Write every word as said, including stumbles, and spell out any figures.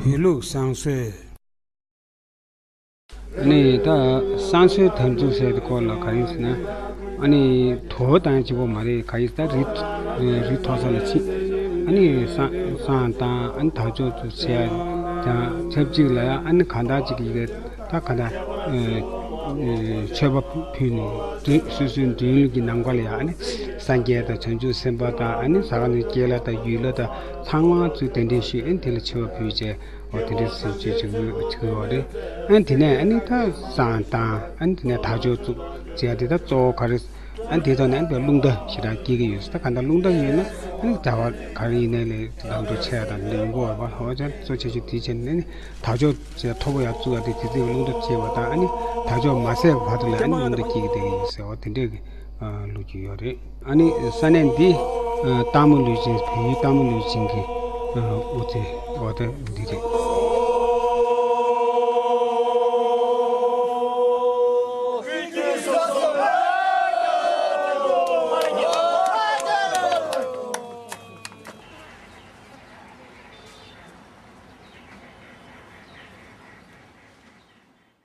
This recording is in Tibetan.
བོད་ལུགས་བསང་གསོལ། ཨ་ནི་ད་བསང་གསོལ་དམ་བཅའ་ཟེར་དེ་སྐོར་ལ་ག་རེ་ཟེར་ན། ཨ་ནི་དུ་བ་དང་གཅིག་པོ་མ་རེད། ག་ཡིན་ད་རི་རི་མཐོ་ས་ལ་ཕྱིན། ཨ་ནི་བསང་བསང་དང་ཨ་ནི་དར་ལྕོག་ཚོ་བྱས་དང་ཆབས་ཅིག་ལ་ཡང་ཨ་ནི་གང་ལྟར་ཅིག་གི་ད་གང་ལྟར་མཆོད་པ་ཕུལ་ནས་སོ་སོའི་མདུན་ལུགས་ཀྱི་ནམ་མཁའ་ལ་ཡང་ཨ་ནི་སངས་རྒྱས་དང་བྱང་ཆུབ་སེམས་དཔའ་དང་ཨ་ནི་ཟ་ཁང་གི་སྐྱེས་ལ་དང་ཡུལ་ལ་དང་ཚང་མ་ཚོས་གདན་འདྲེན་ཞུས། ཨ་ནི་དེ་ལ་མཆོད་པ་ཕུལ་བྱས། འོ་དེ་འདྲའི་སེམས་བསྐྱེད་བྱེད་དགོས་བྱེད་དགོས་པ་རེད། ཨ་ནི་དེ་ནས་ཨ་ནི་ད་བསང་དང་ཨ་ནི་དེ་ནས་དར་ལྕོག་བཙུགས་བྱས་དེ་ད་གཙོ་བོ་ག་རེ། ཨ་ནི་དེ་ཐོག་ནས་ཨ་ནི་རླུང་རྟ་ཞེ་དྲག་སྐྱེ་གི་ཡོད། ད་ག་འདྲ་རླུང་རྟ་ཡོད་ན་ཨ་ནི་གྲྭ་པ་ག་རེ་ཡིན་ནའི་ལས་ལམ་འགྲོ་ཆེ་ཡ་དང་འདི་ཡོང་གི་ཡོད་པ། འོ་ཅག་གཙོ་ཆེ་ཤོས་དེ་བྱས་ནས་ཨ་ནི་དར་ལྕོག་ཅེས་མཐོ་པོ་ཡར་བཙུགས་ཡ་དེ་དེ་ཚེ་རླུང་རྟ་བྱས་པ་དང་ཨ་ནི་དར་ལྕོག་མ་ཟད་བར་དུ་ལ་ཨ་ནི་རླུང་རྟ་སྐྱེ་གི་བསྡད་ཀྱི་ཡོད་ཟེར་བ་དེ་འདྲས་ཀྱི་ལོ་རྒྱུས་ཡོད་རེད། ཨ་ནི་ས་གནས་འདི་སྟག་མོ་ལུས་སྦྱིན། བོད་ཡུལ་སྟག་མོ་ལུས་སྦྱིན་གྱི་དབུ་རྩེ་འོ་ད་འདི་རེད།